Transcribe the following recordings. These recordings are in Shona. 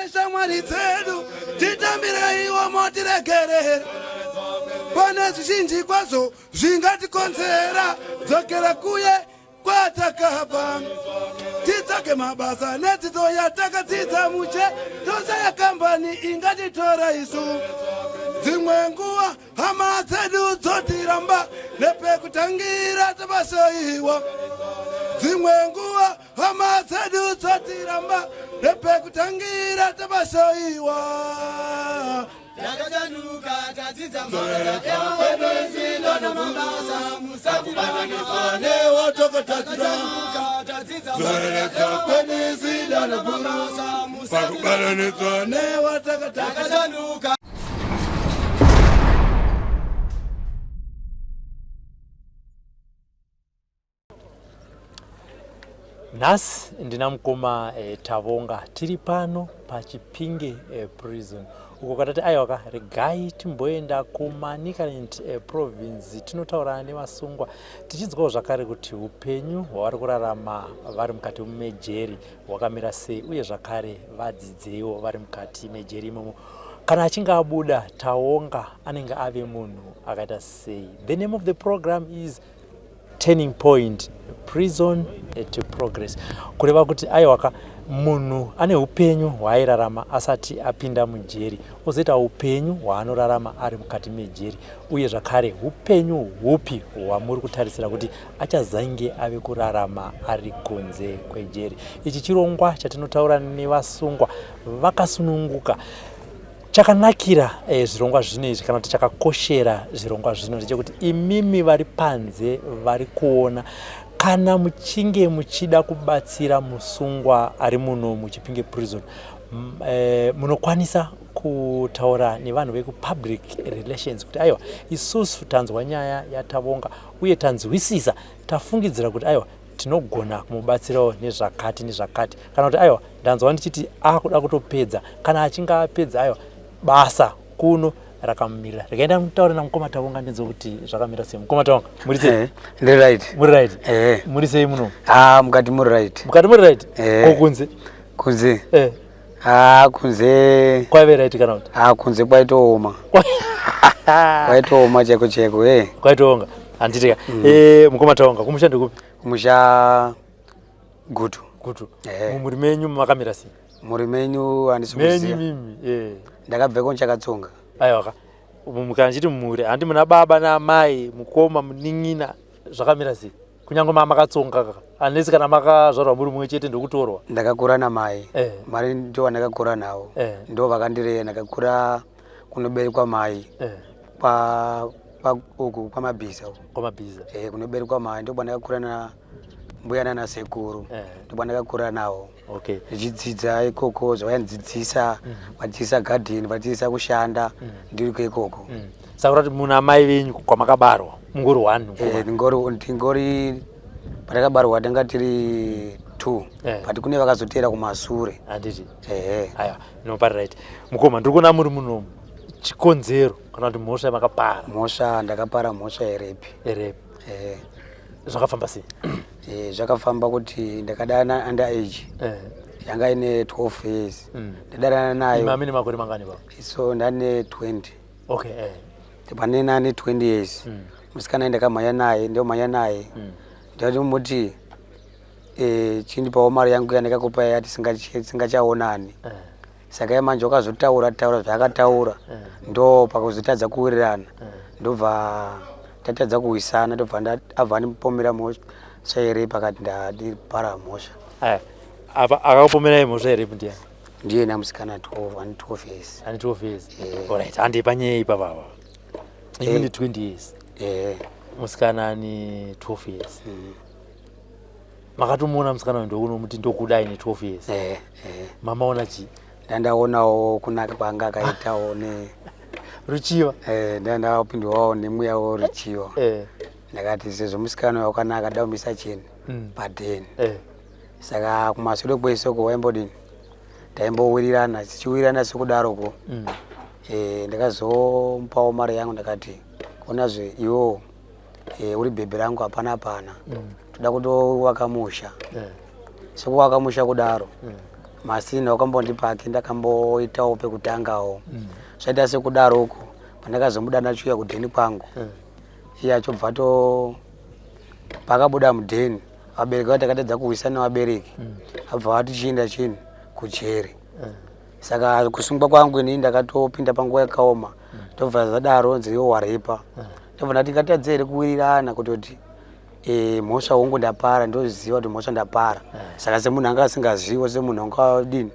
Neshamwari dzedu titambireiwo motiregerera pane zvizhinji kwazvo zvingatikonzera dzokera kuye kwatakabva titsvage mabasa nedzidzo yatakadzidza mushe toshaya kambani ingatitora isu dzimwe nguva hama dzedu dzotiramba nepekutangira tapasoiwa dzimwe nguva hama dzedu dzotiramba nepekutangira tapasoiwa Takachanuka tadzidza mabasa namabasa musatibatanidzwa newatokatadzira tadzidza zoreredza kwenisida nabasa pakubatanidzwa newatakatadzira Takachanuka. Nhasi ndina mukoma Tavonga tiri pano paChipinge Prison uko katati aiwaka regai timboenda kuManicaland Province tinotaura nevasungwa tichinzwawo zvakare kuti upenyu hwavari kurarama vari mukati mejeri hwakamira sei uye zvakare vadzidzeiwo vari mukati mejeri imomo kana achinge abuda Tawonga anenge ave munhu akaita sei. The name of the program is Turning Point, Prison to Progress, kureva kuti aiwaka munhu ane upenyu hwaairarama asati apinda mujeri ozoita upenyu hwaanorarama ari mukati mejeri uye zvakare upenyu hupi hwamuri kutarisira kuti achazange ave kurarama ari kunze kwejeri. Ichi chirongwa chatinotaura nevasungwa vakasununguka. Chakanakira zvirongwa zvino izvi kana kuti chakakoshera zvirongwa zvino ndechekuti imimi vari panze vari kuona kana muchinge muchida kubatsira musungwa ari muno muChipinge Prison munokwanisa kutaura nevanhu vekupublic relations kuti aiwa isusu tanzwa nyaya yaTavonga uye tanzwisisa tafungidzira kuti aiwa tinogona kumubatsirawo nezvakati nezvakati kana kuti aiwa ndanzwa ndichiti akuda kutopedza kana achinge apedza aiwa basa kuno rakamumirira. Rekaenda mutaure namukoma Tavonga ndinzwe kuti zvakamira sei. Mukoma Tavonga, muri sei? Ndiri right. Muri right? Eh. Muri sei muno? Ah, mukati muri right. Mukati muri right? Eh. Ko kunze? Kunze. Eh. Ah, kunze. Kwaive right kana kuti? Ah, kunze kwaitooma. Kwaitooma chaiko chaiko, eh. Kwaitoonga. Handiti ka. Eh, mukoma Tavonga, kumusha ndekupi? Kumusha Gutu. Gutu. Eh. Mumhuri menyu makamira sei? Mhuri menyu handisi Menyu kuziva. mimi, eh. Ndakabveko ndichakatsonga. Aiwa ka. Kana ndichiti mhuri, handi muna baba naamai, mukoma, munin'ina, zvakamira sei? Kunyange mama makatsonga ka. Unless kana makazvarwa muri mumwe chete ndokutorwa. Ndakakura namai. Eh. Mai ndo vandakakura navo. Eh. Ndo vakandirera, ndakakura kunoberekwa mai. Eh. Kwa kwa uku kwaMabhiza uku. KwaMabhiza. Eh, kunoberekwa mai ndo kwandakakura na mbuya nana sekuru. Eh. Ndo kwandakakura navo. Okay. Ndichidzidza ikoko zvavaindidzidzisa, vachidzidzisa garden, vachidzidzisa kushanda ndiri ikoko. Saka kuti muna mai venyu kwamakabarwa mungori one? Eh, ndingori patakabarwa tanga tiri 2. Eh. But kune vakazoteera kumasure. Handiti? Ehe. Aiwa, no pari right. Mukoma, ndiri kuona muri munomu. Chikonzero kana kuti mhosva yamakapara? Mhosva ndakapara mhosva yerepi. Yerepi. Eh. Zvakafamba sei? Eh, zvakafamba kuti ndakadana under age. Eh. Yanga ine 12 years. Ndadanana nayo. Imi amene makore mangani baba? So ndane 20. Okay, eh. Pane nane 20 years. Musikana ndakamhanya naye, ndomhanya naye. Ndati eh chindipawo mari yangu yandakakupa yati singachaonani. Saka iye manje wakazotaura taura zvaakataura. Ndo pakuzotadza kuwirirana. Ndobva tatadza kuwisana, ndobva abva andipomera mhosva yerepi akati ndadipara mhosva. Eh, apa akakupomerai mhosva yerepi ndiani? Ndiye na musikana 12, ane 12 years. Ane 12 years. Eh. Alright, handi panyaya ipapa apa. Imi Eh. ndi 20 years. Eh. Musikana ane 12 years. Makatomuona musikana uyu ndokunomuti ndokudai ne 12 years. Eh, eh. Mamaona chii? Ndandaonawo kunaka kwanga akaitawo ne ruchiva. Eh, ndandapindwawo nemweya woruchiva. Eh. Ndakati sezvo musikana uyu wakanaka daumisa chini padheni. Eh. Saka kumashure kwese uko waimbodini? Taimbowirirana, tichiwirirana sekudaroko. Eh, ndakazomupawo mari yangu ndakati onazve iwewo uri bhebhi rangu hapana hapana. Toda kutowaka musha. Eh. Sekuwaka musha kudaro. Masina wakambondipake ndakamboitawo pekutangawo. Zvaita sekudaroko pandakazomuda ndachiuya kudheni kwangu. Iye achobva to pakabuda mudheni vabereki vati takatadza kuwisana nevabereki. Abva vati chienda chini kujeri. Saka kusungwa kwangu ini ndakatopinda panguva yakaoma. Ndobva zvadaro nzi iwe warepa. Ndobva ndati ngatadze here kuwirirana kutoti mhosva hongu ndapara, ndoziva kuti mhosva ndapara. Saka semunhu anga asingazivo, semunhu anga adini,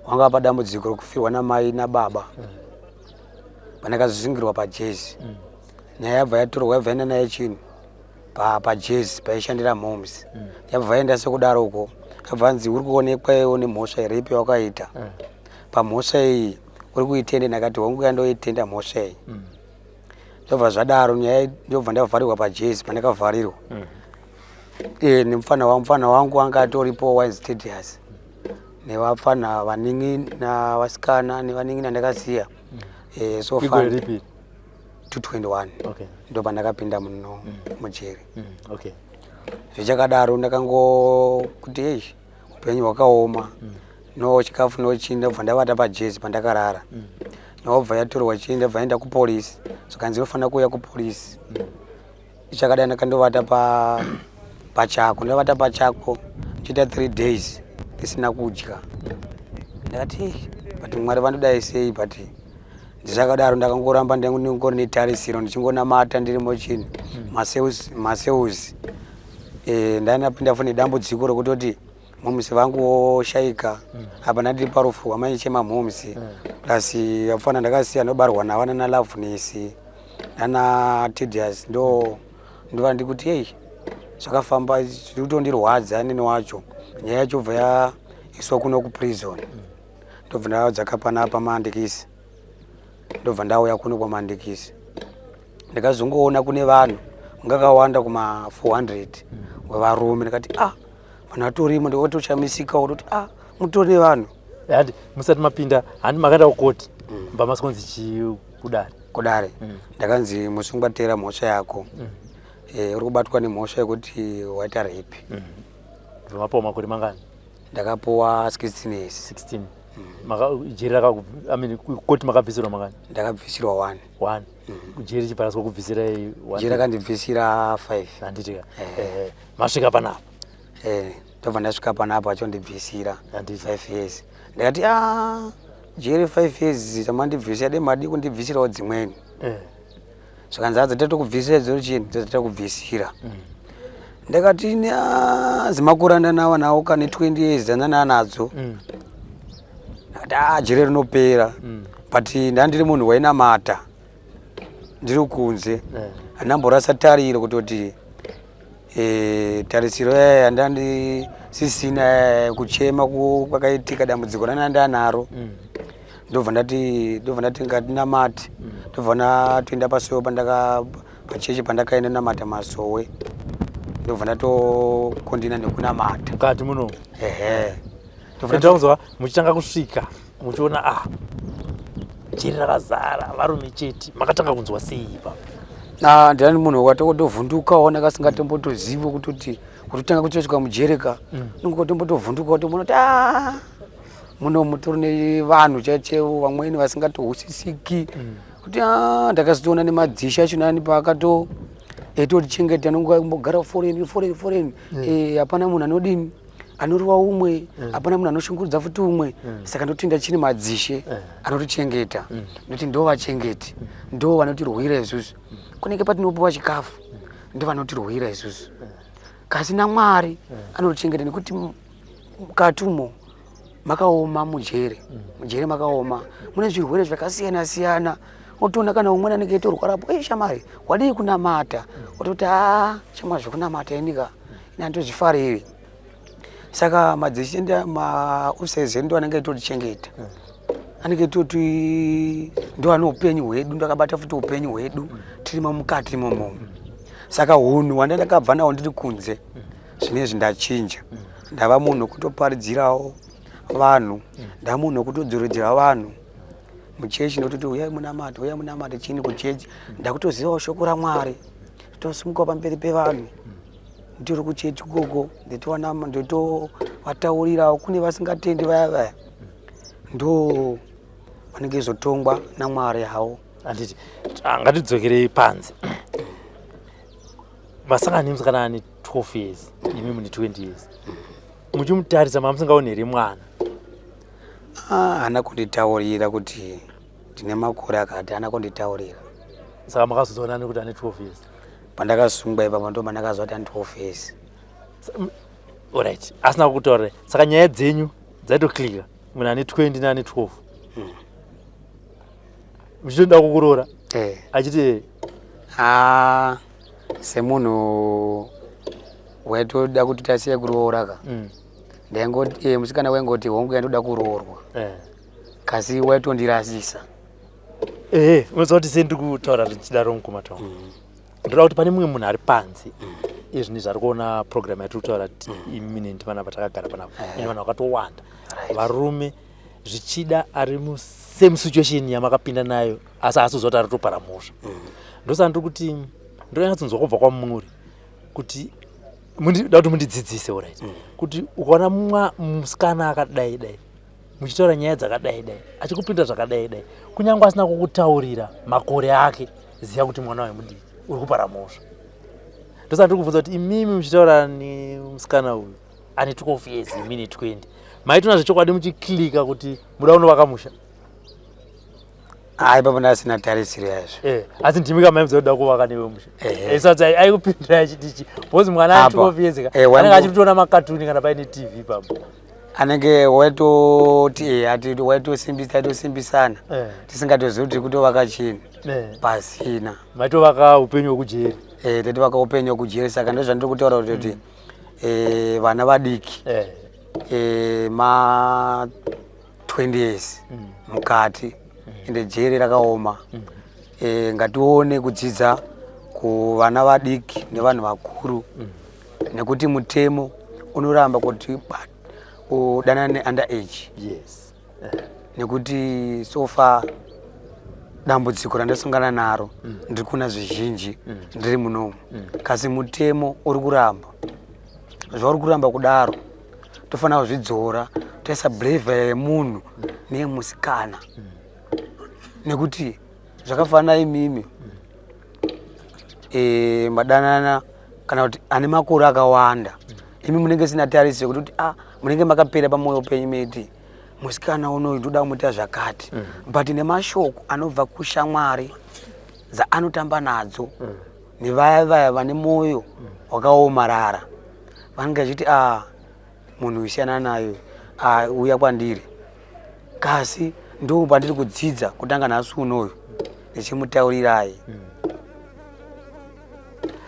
wanga apa dambudziko rekufirwa namai nababa. Pandakazosungirwa pajezi, nyaya yabva yatorwa yabva yaenda naye chini pajezi paishandira moms. Yabva yaenda sekudaroko, yabva anzi uri kuonekwa iwe nemhosva yerepi yawakaita. Pamhosva iyi uri kuitenda? Ndakati hongu, yandoitenda mhosva iyi. Ndobva zvadaro nyaya, ndobva ndavharirwa pajezi pandakavharirwa. Nemufana wangu, mufana wangu anga atoripo wainzi Tedious, nevafana vanin'ina vasikana nevanin'ina ndakasiya. So Igore ripi? 221. Ndo pandakapinda muno mujeri. Zvichakadaro ndakango kuti ei, upenyu hwakaoma, no chikafu no chii. Ndobva ndavata pajezi pandakarara. Ndobva yatorwa chii, ndobva yaenda kupolisi, zvikanzi inofanira kuuya kupolisi. Ichakadai ndakandovata pachako, ndavata pachako chiita 3 days ndisina kudya. Ndakati, "Ei, but Mwari vandodai sei?" But ndichakadaro ndakangoramba ndingori netarisiro, ndichingonamata ndirimo chini maseuzi. Ndainapinda futi nedambudziko rekutoti mumsi vangu voshaika. Apa ndandiri parufu rwamaichema mumsi, plus vapfana ndakasiya ndobarwa navo nana Loveness nana Tedious, ndo ndova ndikuti ei, zvakafamba zviri kutondirwadza nini wacho. Nyaya yacho bva yaiswa kuno kuprison, ndobva ndadzaka panapa Mandikisi, ndobva ndauya kuno kwaMandikisi. Ndikazongoona kune vanhu ngakawanda kuma 400 wevarume. Ndikati, ah, vanhu vatorimo. Ndikatoshamisikawo kuti, ah, mutori nevanhu. Handi musati mapinda, handi makaenda kukoti, mba masikonzi chii kudare? Kudare ndakanzi, musungwa, teera mhosva yako. Uri kubatwa nemhosva yekuti waita rape. Mapiwa makore mangani? Ndakapuwa 16 years. 16. Jeri raka, I mean, koti makabvisirwa mangani? Ndakabvisirwa one. One. Jeri chibva raswa kubvisirai one? Jeri rakandibvisira 5. Handiti ka? Masvika panapa? Ndobva ndasvika panapa achondibvisira Handiti. 5 years. Ndikati, a, jeri 5 years chamandibvisira, de madi kundibvisirawo dzimweni. Zvakanzi hadza tatokubvisira idzoro chini dzatakubvisira. Ndakati, zimakore andanawa nawo kane 20 years dzandana nadzo. Ndakati, a, jeri rinopera. But ndandiri munhu wainamata ndiri kunze. Handamborasa tariro kutoti tarisiro yaya yandandisisina kuchema kwakaitika dambudziko rana ndanaro. Ndobva ndati ngatinamate. Ndobva ndatoenda pasowe pandaka pachechi pandakaenda namata masowe, ndobva ndatokondina nekunamata. Mukati muno? Ehe. Ndobva kunzwa muchitanga kusvika muchiona, ah, jeri rakazara varume chete, makatanga kunzwa sei ipapo? Ah, ndani munhu watokotovhundukawo ndakasingatombotozivi kutoti kutotanga kutosvika mujereka nongotombotovhunduka kutombona kuti, "Ah, muno mutori nevanhu chaichaivo vamweni vasingatohwisisiki." Kuti, ah, ndakazotoona nemadzishe acho nani paakato eitotichengeta nongombogara foreign, foreign, foreign. Hapana munhu anodini anorova umwe, hapana munhu anoshungurudza futi umwe. Saka ndotenda chini madzishe anotichengeta, nekuti ndo vachengeti, ndo vanotirwira isusu kunenge patinopiwa chikafu, ndo vanotirwira isusu. Kasi naMwari anotichengeta, nekuti mukati umo makaoma mujere. Mujere makaoma, mune zvirwere zvakasiyana siyana. Otoona kana umweni anenge eitorwarapo, ei, shamari, wadii kunamata? Ototi, a, shamari, zvekunamata inika ine handozvifariri. Saka madzishe, maofficers edu ndo anenge eitotichengeta, anenge eitoti ndo ane upenyu hwedu, ndo akabata futi upenyu hwedu tirimo mukati imomo. Saka hunhu hwanda ndakabva nawo ndiri kunze, zvinezvi ndachinja, ndava munhu wekutoparidzirawo vanhu, ndava munhu wekutodzoredzera vanhu muchechi, nototi uyai munamate, uyai munamate chini kuchechi. Ndakutozivawo shoko raMwari, tosimukawo pamberi pevanhu. Nditori kuchechi ikoko, nditowana ndotovataurirawo. Kune vasingatendi vaya vaya, ndo vanenge izotongwa naMwari havo. Handiti ngatidzokerei panze. Masangana nemusikana ane 12 years, imi mune 20 years. Muchimutarisa, mamusingaoni here mwana? Ah, haana kunditaurira kuti ndine makore akati, haana kunditaurira. Saka makazozoona nekuti ane 12 years? Pandakasungwa ipapo ndo pandakazwa kuti ane 12 years. Alright, asina kukutaurira. Saka nyaya dzenyu dzaitoklika, munhu ane 20 neane 12, muchitoda kukuroora? Eh. Achiti? Ah, semunhu waitoda kuti tasiye kuroora ka, ndaingoti musikana waingoti hongu, yandoda kuroorwa, kasi waitondirasisa. Ehe, unoziva kuti sei ndiri kutaura ndichidaro, mukoma Taonga? Ndoda kuti pane mumwe munhu ari panze izvi ari kuona program yatiri kutaura imminent panapa takagara panapa, ine vanhu vakatowanda, varume zvichida ari musame situation yamakapinda nayo, asi haasi kuziva kuti ari kutopara mhosva. Ndosaka ndiri kuti ndonyatsonzwa kubva kwamuri kuti da kuti mundidzidzise, alright, kuti ukaona musikana akadai dai, muchitaura nyaya dzakadai dai, achikupinda zvakadai dai, kunyange asina kukutaurira makore ake, ziva kuti mwana wayo mudiki, uri kupara mhosva. Ndosaka ndiri kubvunza kuti imimi muchitaura nemusikana uyu ane 12 years, imini 20, maitona zvechokwadi muchiklika kuti muda kunovaka musha? Ah, ipapo ndasina tarisiro yazvo. Eh, asi ndimi kamaimudza kuda kuvaka newe musha? Ehe. Saka aikupindura achitichi? Because mwana ane Apa. 12 years ka, Eh, anenge achitoona makatuni kana paine TV papo. Anenge waitoti ati waitosimbisa, taitosimbisana, tisingatozivi kuti kutovaka chini. Pasina. Maitovaka upenyu hwekujeri. Eh, tatovaka upenyu hwekujeri. Saka ndozvandiri kutaura kuti vana vadiki, ma 20 years mukati, ende jeri rakaoma. Ngatione kudzidza kuvana vadiki nevanhu vakuru, nekuti mutemo unoramba kuti udanane neunder age. Nekuti so far dambudziko randasangana naro, ndiri kuona zvizhinji ndiri munomu, kasi mutemo uri kuramba. Zvauri kuramba kudaro, tofanira kuzvidzora, toisa behaviour yemunhu neyemusikana, nekuti zvakafanana imimi madanana kana kuti ane makore akawanda, imi munenge sina tarisi yekuti kuti ah, munenge makapera pamwoyo penyu meti musikana unoyu ndoda kumuita zvakati, but nemashoko anobva kushamwari dzaanotamba nadzo nevaya vaya vane mwoyo wakaomarara, vanenge vachiti, "Ah, munhu usiyana nayo, ah, uya kwandiri." Kasi ndo pandiri kudzidza kutanga nhasi unoyu ndichimutaurirai.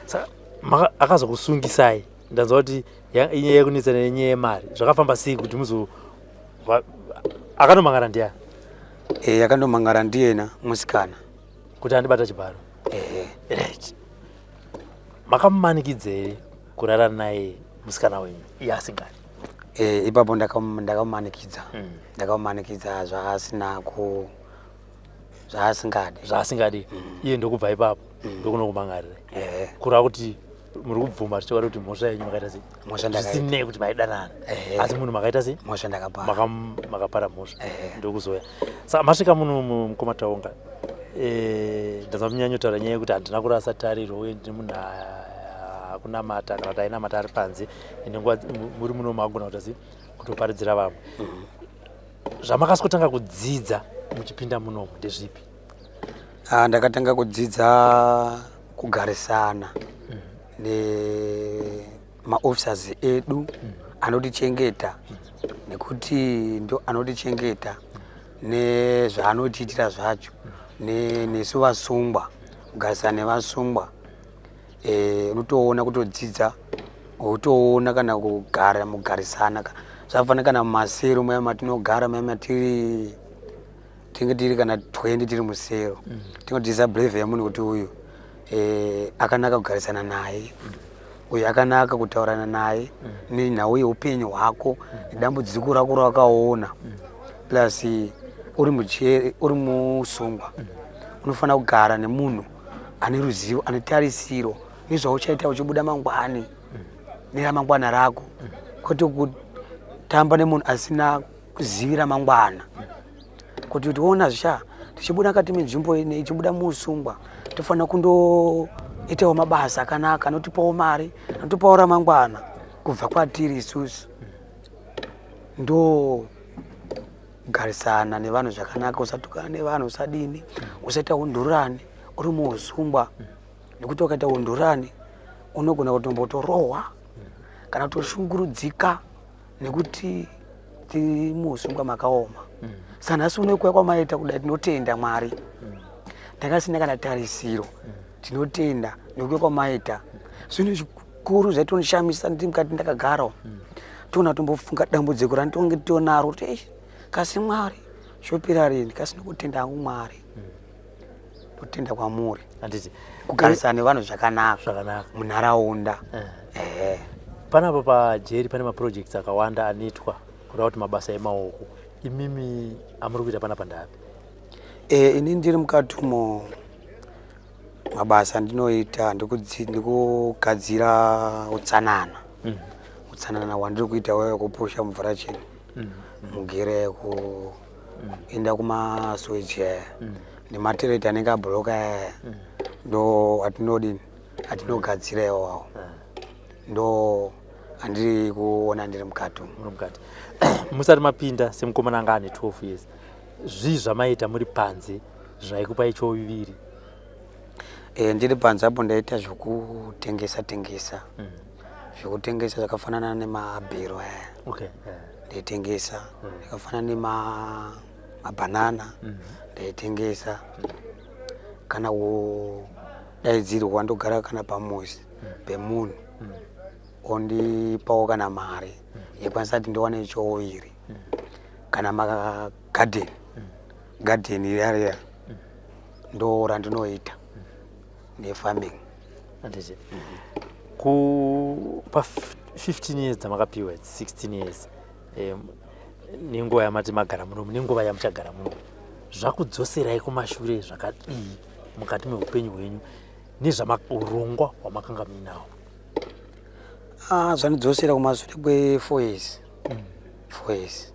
Saka akazokusungisai, ndanzwa kuti inyaya yekunetsana nenyaya yemari. Zvakafamba sei kuti muzo akanomangara ndiani? E, yakandomangara ndiyena musikana. Kuti andibata chibharo? Ehe. Right, makamumanikidza here kurara naye musikana wenyu iye asingadi? E, ipapo ndakamumanikidza. Ndakamumanikidza zvaasina ku zvaasingadi. Zvaasingadi iye, ndokubva ipapo ndokunokumangarira? Ehe. Kureva kuti muri kubvuma zvichokwadi kuti mhosva yenyu makaita sei? Mhosva ndakaita. Zvisinei kuti maidanana, Ehe. asi munhu makaita sei? Mhosva ndakapara. Makapara mhosva. Ehe. Ndokuzoya. Saka masvika muno mukoma Taonga, ndanzwa munyanyotaura nyaya yekuti handina kurasa tariro uye ndini munhu akunamata, kana kuti ainamata ari panze, ende nguva muri muno magona kuita sei, kutoparidzira vamwe. Zvamakasvikotanga kudzidza muchipinda munomu ndezvipi? Ah, ndakatanga kudzidza kugarisana nemaofficers edu anotichengeta, nekuti ndo anotichengeta nezvaanotiitira zvacho nesu vasungwa. Kugarisana nevasungwa, unotoona kutodzidza, utoona kana kugara mugarisana zvakafanana kana mumasero muya matinogara, muya matiri tinge tiri kana 20 tiri musero, tinodzidza behaviour yemunhu kuti uyu akanaka kugarisana naye, uyu akanaka kutaurana naye nenhau yeupenyu hwako nedambudziko rako rawakaona. Plus uri mujeri, uri musungwa, unofanira kugara nemunhu ane ruzivo, ane tarisiro nezvauchaita uchibuda mangwani. Neramangwana rako, kwete kutamba nemunhu asina kuzivi ramangwana. Kuti tiona zvisha tichibuda kati menzvimbo ine, ichibuda muusungwa, tofanira kundoitawo mabasa akanaka anotipawo mari, anotipawo ramangwana kubva kwatiri isusu. Ndo garisana nevanhu zvakanaka, usatukana nevanhu, usadini, usaita undurani uri muusungwa, nekuti ukaita undurani unogona kutombotorohwa kana kutoshungurudzika, nekuti tiri muusungwa makaoma. Saka nhasi uno kuuya kwamaita kudai, tinotenda Mwari. Ndakasina kana tarisiro. Tinotenda nekuuya kwamaita. Zvinhu zvikuru zvaitondishamisa ndiri mukati ndakagara, toona tombofunga dambudziko randitonge tonaro kuti, "Eish, kasi Mwari zvopera rini?" Kasi nokutenda hangu Mwari, ndotenda kwamuri. Handiti. Kugarisana nevanhu zvakanaka. Zvakanaka. Munharaunda, ehe. Panapa pajeri pane maprojects akawanda anoitwa, kuda kuti mabasa emaoko. Imimi amuri kuita panapa ndapi? Ini ndiri mukati umo, mabasa andinoita ndikugadzira utsanana. Utsanana hwandiri kuita wewe kupusha mvura chini mugere, kuenda kumasewage aya nematireti anenge abhuroka aya, ndo atinodini, atinogadzira iwawo. Ndo andiri kuona ndiri mukati umu. Muri mukati. Musati mapinda, semukomana anga ane 12 years, zvii zvamaita muri panze zvaikupai chouviri? Ndiri panze apo ndaita zvokutengesa tengesa, zvokutengesa zvakafanana nemabhero aya. Ndaitengesa zvakafanana nemabhanana, ndaitengesa kana kudaidzirwa, ndogara kana pamuzi pemunhu, ondipawo kana mari yekwanisa kuti ndiwane chouviri, kana magadheni, gadheni riya riya, ndo randinoita nefarming. Handiti. Ku pa 15 years dzamakapiwa idzi, 16 years, nenguva yamati magara munomu, nenguva yamuchagara munomu, zvakudzoserai kumashure zvakadii mukati meupenyu hwenyu nezvaurongwa hwamakanga muinawo? Ah, zvandidzosera kumashure kwe4 years, 4 years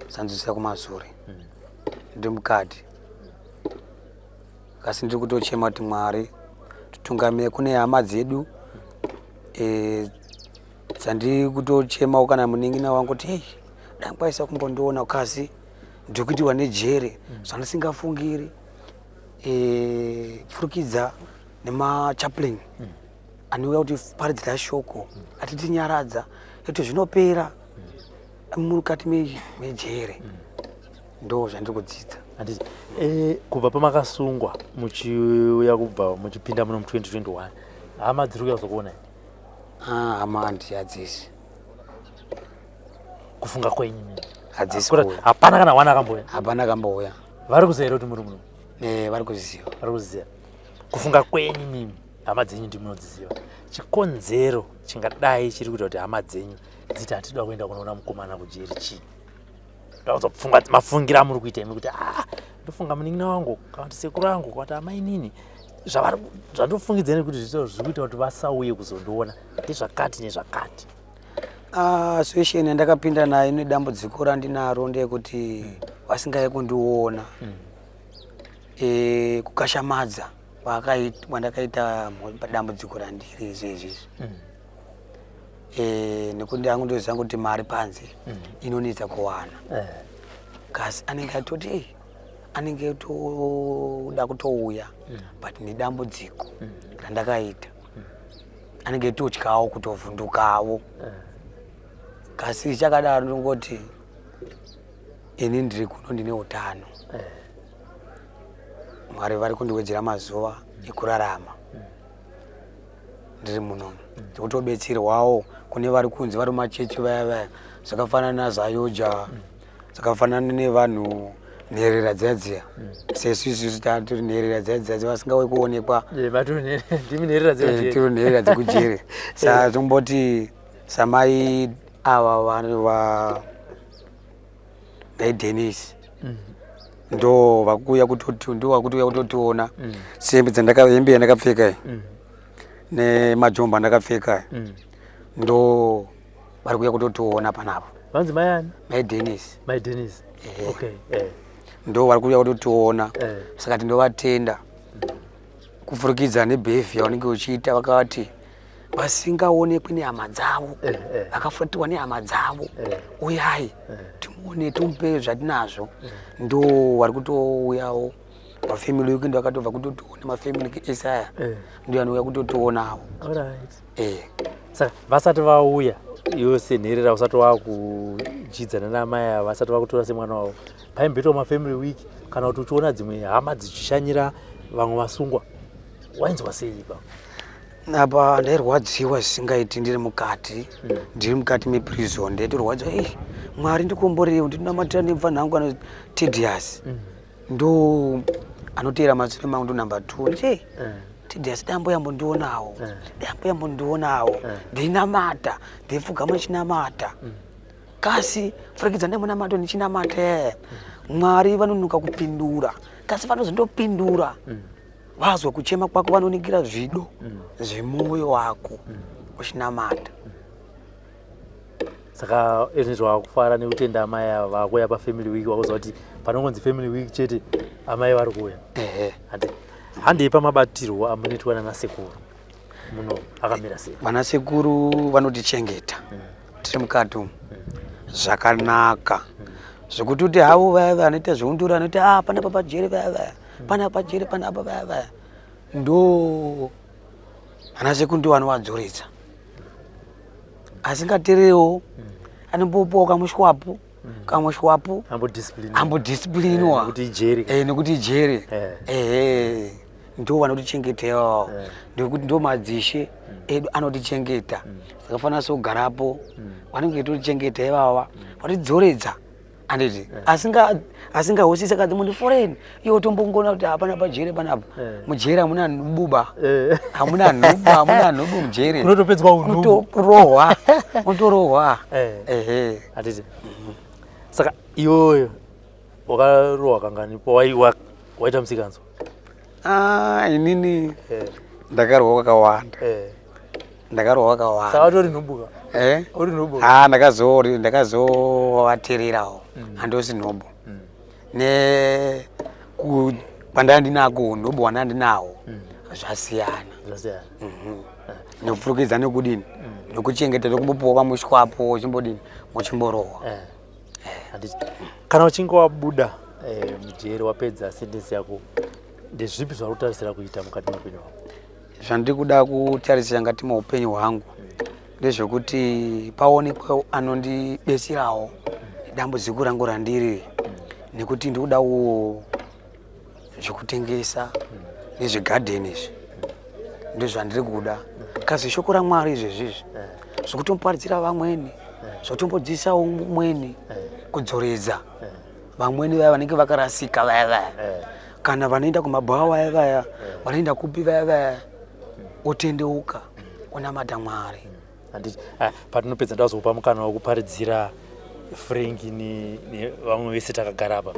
zvandidzosera kumashure. Ndiri mukati, kasi ndiri kutochema kuti Mwari titungamire. Kune hama dzedu dzandiri kutochemawo, kana munin'ina wangu, kuti hei, dangwaisa kumbondiona, kasi ndiri kuitirwa nejere zvandisingafungiri, pfurikidza nemachaplain anouya kuti paridzira shoko, atitinyaradza kuti zvinopera mukati mejere. Ndo zvandiri kudzidza. Handiti. Kubva pamakasungwa muchiuya, kubva muchipinda muno mu2021, hama dziri kuuya kuzokuonai? Ah, hama handi hadzisi. Kufunga kwenyu imimi? Hadzisi Kuda- kuuya. Hapana kana wana akambouya? Hapana akambouya. Vari kuziva here kuti muri muno? Vari kuziva. Vari kuziva. Kufunga kwenyu mimi, hama dzenyu ndimunodziziva, chikonzero chingadai chiri kuita kuti hama dzenyu dziti hatida kuenda kunoona mukomana kujeri chii? Ndauzopfunga mafungira amuri kuita imi kuti, ah, ndofunga munin'ina wangu kana kuti sekuru angu kana kuti amainini, zvandofungidzira nekuti zvito zviri kuita kuti vasauye kuzondiona ndezvakati nezvakati. Ah, situation yandakapinda nayo nedambudziko randinaro ndeyekuti vasingai kundiona, kukashamadza kwandakaita padambudziko randiri izvezvi, nekuti angu ndoziva kuti mari panze inonetsa kuwana, kasi anenge atoti, "Ei," anenge toda kutouya, but nedambudziko randakaita anenge totyawo, kutovhundukawo. Kasi chakadaro ndongoti ini ndiri kuno, ndine utano, Mwari vari kundiwedzera mazuva ekurarama ndiri munomu. Ndikutobetserwawo kune vari kunze, vari mumachechi vaya vaya, zvakafanana naZayoja, zvakafanana nevanhu nherera dziya dziya, sesu isusu tiri nherera dziya dziya vasingawe kuonekwa. Ndimi nherera dzekujeri. Tiri nherera dzekujeri. Saka tomboti samai ava vanhu va mai Denis, ndo vakuuya kutoti, ndo vakuuya kutotiona. Hembe dzandaka, hembe yandakapfeka iyi nemajomba andakapfeka aya. Ndo vari kuuya kutotiona panapa. Vanzi mai ani? Mai Denis. Mai Denis. Okay. Ndo vari kuuya kutotiona. Saka tinovatenda kupfurikidza nebehavior yavanenge uchiita. Vakati vasingaonekwi nehama dzavo, vakafuratiwa nehama dzavo, uyai timuone, timupe zvatinazvo. Ndo vari kutouyawo mafamily weekend, vakatobva kutotiona mafamily ese aya. Ndo anouya kutotionawo. Saka vasati vauya, iwe senherera usati wakudyidzana namai ava, vasati vakutora semwana wavo, paimboitwa mafamily week kana kuti uchiona dzimwe hama dzichishanyira vamwe vasungwa, wainzwa sei ipapo? Apa ndairwadziwa zvisingaiti ndiri mukati, ndiri mukati meprison. Ndaitorwadziwa, ei Mwari, ndikomborei, ndinonamatira nemufana wangu ano Tedious, ndo anoteera masure mangu, ndo number 2. Ndiche Tedious, dambo yambondionawo, dambo yambondionawo. Ndinamata, ndaipfugama ndichinamata, kasi furikidza nemunamato ndichinamata, Mwari vanonoka kupindura, kasi vanozondopindura vazwa kuchema kwako, vanoningira zvido zvemwoyo wako uchinamata. Saka izvezvi wakufara nekutenda amai ava vakuuya pafamily week. Wakuziva kuti panongonzi family week chete amai vari kuuya? Ehe. Handi handei pamabatirwo amunoitwa nanasekuru muno, akamira sei? Vana sekuru vanotichengeta tiri mukati umu zvakanaka, zvekuti kuti havo vaya vanoita zveundura, vanoita ah, panapa pajere, vaya vaya panapa pajere, panapa vaya vaya, ndo vana sekuru ndo vanovadzoredza. Asingaterewo anombopuwa kamushwapu kamushwapu. Ambodiscipline. Ambodisciplinwa. Nekuti ijeri. Nekuti ijeri. Ehe, ndo vanotichengeta ivavo, nekuti ndo madzishe edu anotichengeta. Saka fanira sokugarapo vanenge vechitotichengeta ivava, vatidzoredza, anditi? Asingahwisisi akadzi mundi foreign, iwe tombongona kuti hapana pajere panapa. Mujere hamuna nhububa. Hamuna nhubu, hamuna nhubu mujere. Kunotopedzwa unhubu. Unotorohwa, unotorohwa. Ehe. Handiti saka iyoyo wakarohwa kangani waita musikanzwa? Ah, inini ndakarwa kakawanda. Ndakarwa kakawanda. Saka watori nhubuka? Eh? Uri nhubu? Ah, ndakazovateererawo, handosi nhubu. Ne kwandanga ndinako, nhubu hwandanga ndinawo zvasiyana. Zvasiyana. Nekupfurikidza nekudini, nekuchengeta, nekumbopuwa kamushwapo, uchimbodini, muchimborohwa. Handiti kana uchinge wabuda mujeri, wapedza sentence yako, ndezvipi zvauri kutarisira kuita mukati meupenyu hwako? Zvandiri kuda kutarisira ngati muupenyu hwangu ndezvekuti paonekwe anondibetserawo dambudziko rangu randiri, nekuti ndikudawo zvekutengesa nezvegadheni. Izvi ndozvandiri kuda, kazi shoko raMwari izvezvizvi, zvekutomuparidzira vamweni, zvotombodzidzisawo mumweni, kudzoredza vamweni vaya vanenge vakarasika vaya vaya, kana vanoenda kumabhawa vaya vaya, vanoenda kupi vaya vaya, otendeuka, onamata Mwari. Handiti patinopedza ndazokupa mukana wekuparidzira Frank nevamwe vese takagara apa.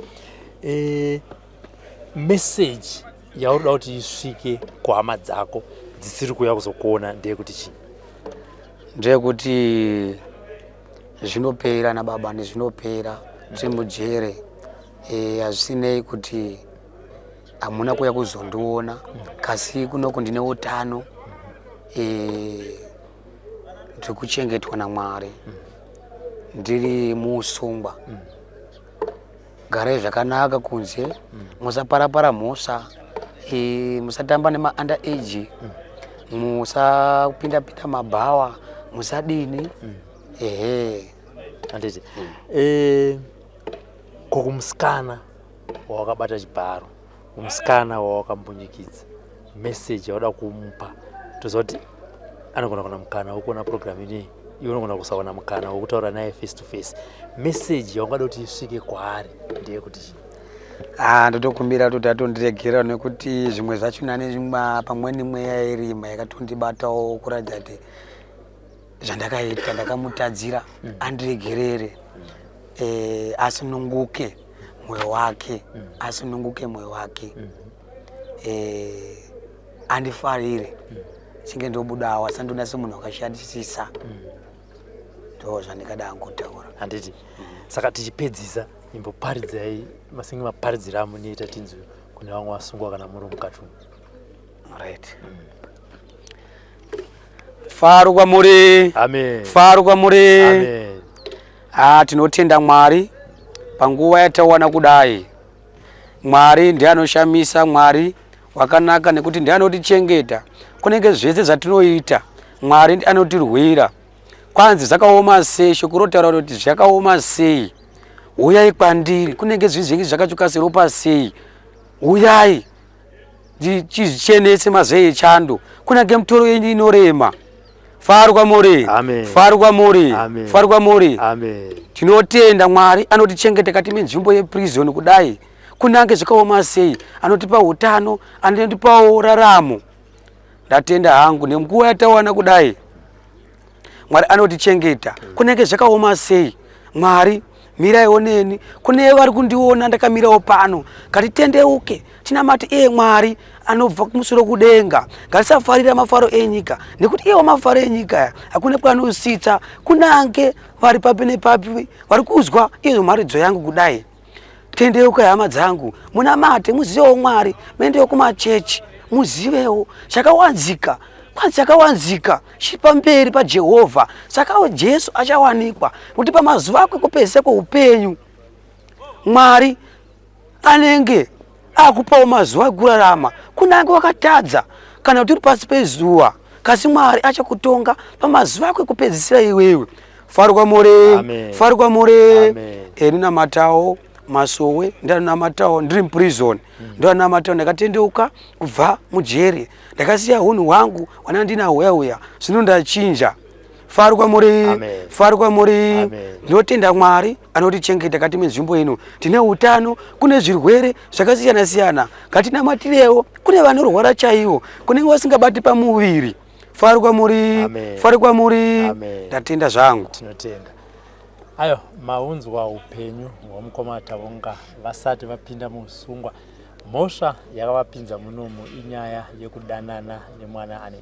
Message yauri kuda kuti isvike kuhama dzako dzisiri kuuya kuzokuona ndeyekuti chii? Ndeyekuti zvinopera nababa, nezvinopera tiri mujere. Hazvisinei kuti hamuna kuuya kuzondiona, kasi kunoku ndine utano, ndiri kuchengetwa naMwari ndiri muusungwa. Garai zvakanaka kunze, musaparapara mhosva, musatamba nemaunder age, musapinda-pinda mabhawa, musadini, ehe. Handiti ko kumusikana wawakabata chibharo, kumusikana wawakambunyikidzwa, message yauda kumupa? Toziva kuti anogona kuwana mukana wekuona program inei, iwe unogona kusawana mukana wekutaura naye face to face. Message yaungada kuti isvike kwaari ndeyekuti chii? Ah, ndotokumbira kuti atondiregera, nekuti zvimwe zvacho nani zvimwe pamweni mweya irima yakatondibatawo kuratidza kuti zvandakaita ndakamutadzira, andiregerere, asununguke mwoyo wake, asununguke mwoyo wake, andifarire. Chinge ndobudawo asi andiona semunhu wakashatisisa. Ndo zvandingada hangu kutaura. Handiti? Saka tichipedzisa imboparidzai masinge maparidziro amunoita tinzwe kune vamwe vasungwa kana muri mukati umu. Right. Faro kwamuri. Amen. Faro kwamuri. Amen. Ah, tinotenda Mwari panguva yatawana kudai. Mwari ndiye anoshamisa, Mwari wakanaka nekuti ndiye anotichengeta. Kunenge zvese zvatinoita, Mwari ndiye anotirwira. Kwanzi zvakaoma sei, shoko rotaura kuti zvakaoma sei. Huyai kwandiri, kunenge zvizhinji zvakatsvuka seropa sei. Huyai ndichizvichenese mazeyi echando, kunenge mitoro yenyu inorema. Faro kwamuri. Amen. Faro kwamuri. Amen. Faro kwamuri. Amen. Tinotenda Mwari anotichengeta kati menzvimbo yeprison kudai. Kunange zvakaoma sei, anotipa utano, anotipawo raramo. Ndatenda hangu nenguva yatawana kudai. Mwari anotichengeta. Kunenge zvakaoma sei, Mwari miraiwo neni. Kune vari kundiona ndakamirawo pano, ngatitendeuke tinamate iye Mwari anobva kumusoro kudenga. Ngatisafarira mafaro enyika, nekuti iwo mafaro enyika aya hakuna kwanositsa. Kunange vari papi nepapi vari kuzwa iyo mharidzo yangu kudai, tendeukai hama dzangu, munamate, muzivewo Mwari, muendewo kumachechi, muzivewo chakawanzika. Kwanzi chakawanzika chiri pamberi paJehovha, saka Jesu achawanikwa nekuti pamazuva ako ekupedzisa kweupenyu Mwari anenge akupawo mazuva ekurarama kunange wakatadza kana kuti uri pasi pezuva, kasi Mwari achakutonga pamazuva ako ekupedzisira iwewe. Faro kwamuri, faro kwamuri. Eni namatawo masowe ndanamatawo ndiri muprison, ndanamatawo ndakatendeuka kubva mujeri, ndakasiya hunhu hwangu hwana ndinahwo uya uya, zvino ndachinja. Faro kwamuri, faro kwamuri. Ndinotenda Mwari anotichengeta kati menzvimbo ino tine utano, kune zvirwere zvakasiyana siyana, ngatinamatirewo kune vanorwara chaiwo, kunenge vasingabati pamuviri. Faro kwamuri, faro kwamuri. Ndatenda zvangu. Tinotenda. Ayo, maunzwa upenyu hwamukoma Tavonga vasati vapinda muusungwa. Mhosva yakavapinza munomu inyaya yekudanana nemwana ane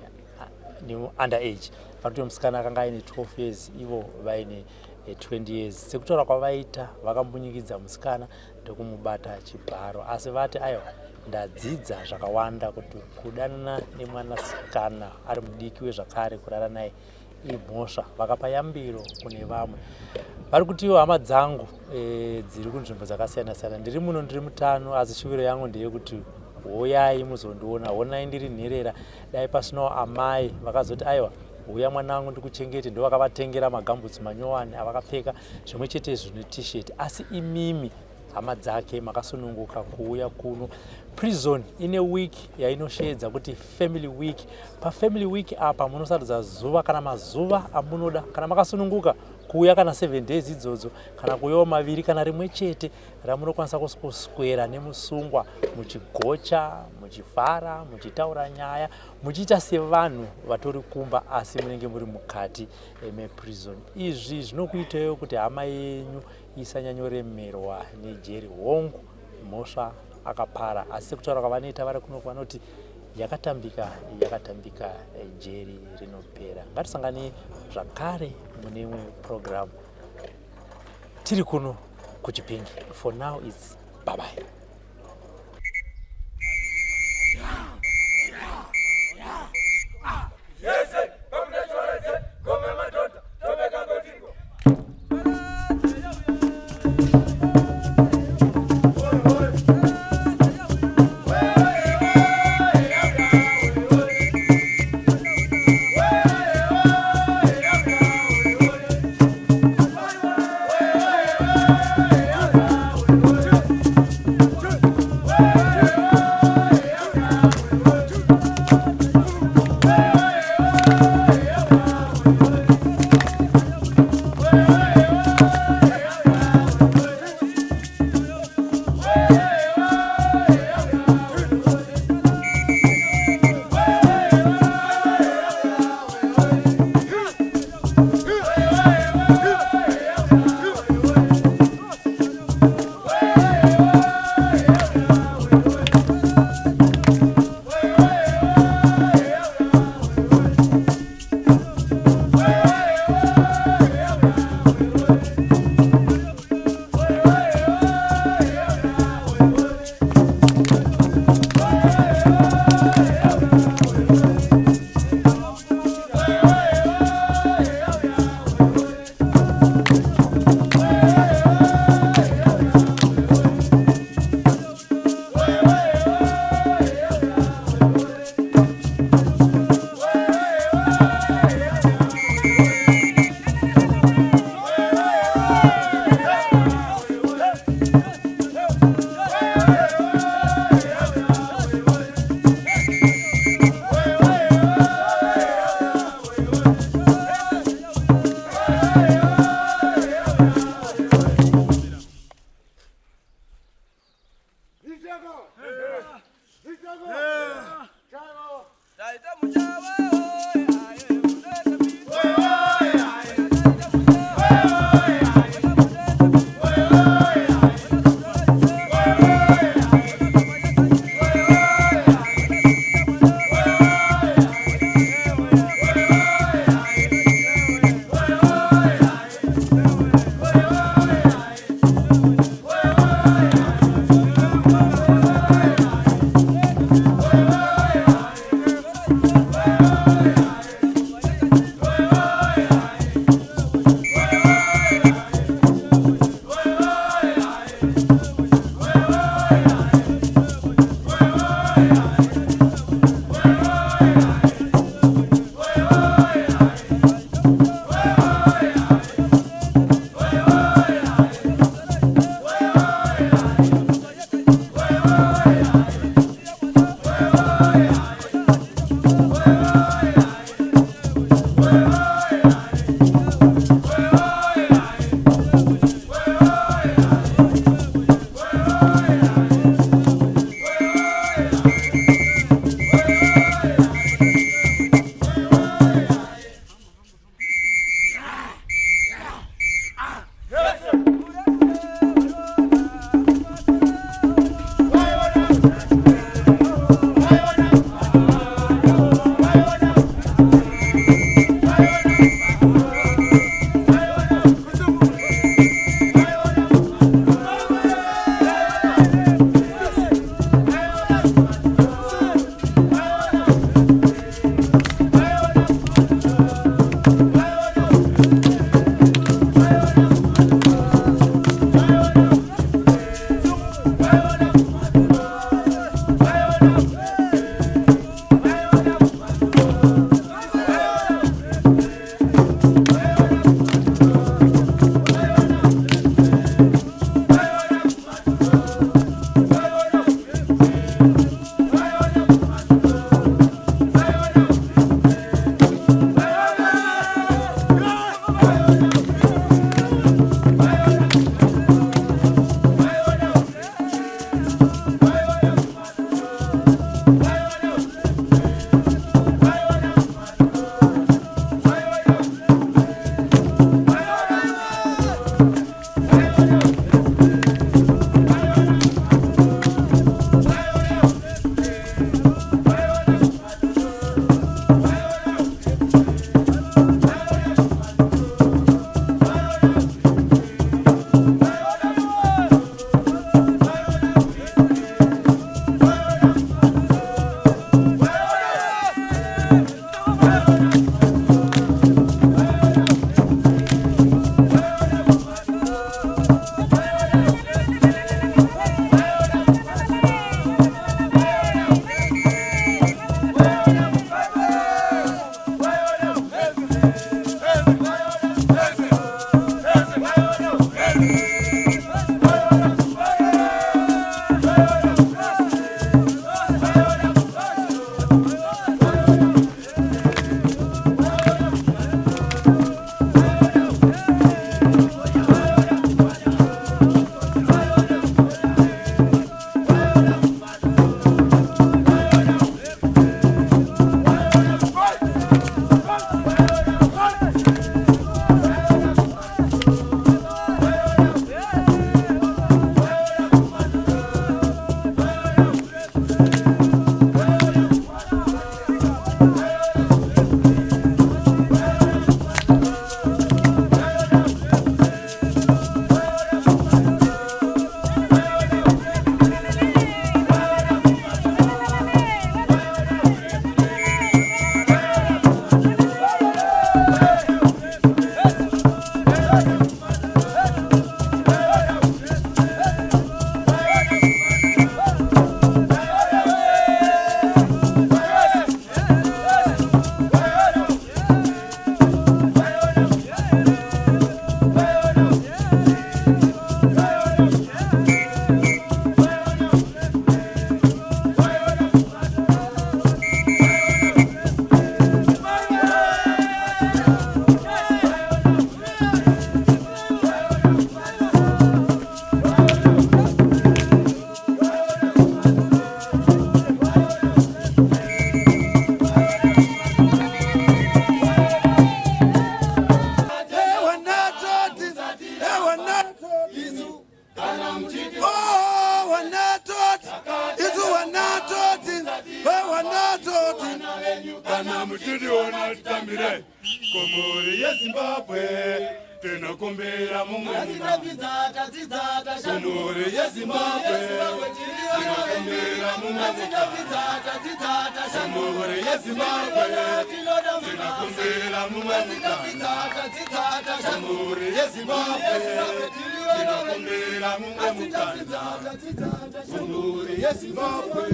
under age. Pakuti musikana akanga aine 12 years, ivo vaine 20 years. Sekutaura kwavaita, vakambunyikidza musikana ndokumubata chibharo. Asi vati aiwa, ndadzidza zvakawanda kuti kudanana nemwanasikana ari mudiki wezvakare kurara naye imhosva. Vakapa yambiro kune vamwe vari kutiwo hama dzangu dziri kunzvimbo dzakasiyana siyana, ndiri muno ndiri mutano, asi shuviro yangu ndeyekuti hoyai muzondiona, honai ndiri nherera. Dai pasinawo amai vakazoti aiwa, huya mwanangu ndikuchengete, ndo vakavatengera magambutsi manyowani avakapfeka zvimwe chete izvo neT-shirt. Asi imimi hama dzake makasununguka kuuya kuno. Prison ine week yainosheedza kuti family week. Pafamily week apa munosarudza zuva kana mazuva amunoda, kana makasununguka kuuya kana 7 days idzodzo, kana kuuyawo maviri kana rimwe chete ramunokwanisa kuswera nemusungwa, muchigocha, muchifara, muchitaura nyaya, muchiita sevanhu vatori kumba, asi munenge muri mukati meprison. Izvi zvinokuitayo kuti hama yenyu isanyanyoremerwa nejeri. Hongu, mhosva akapara, asi sekutaura kwavanoita vari kuno, vanoti yakatambika yakatambika jeri rinopera. Ngatisangane zvakare mune imwe program tiri kuno kuChipinge. For now it's bye bye. Kana muchitiona titambire kumhuri yeZimbabwe, tinokumbira mumwe kumhuri yeZimbabwe, tinokumbira mumwe kumhuri yeZimbabwe, tinokumbira mumwe kumhuri yeZimbabwe, tinokumbira mumwe mukana kumhuri yeZimbabwe,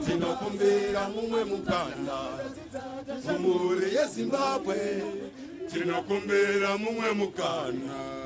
tinokumbira mumwe mukana kumhuri yeZimbabwe, tinokumbira mumwe mukana.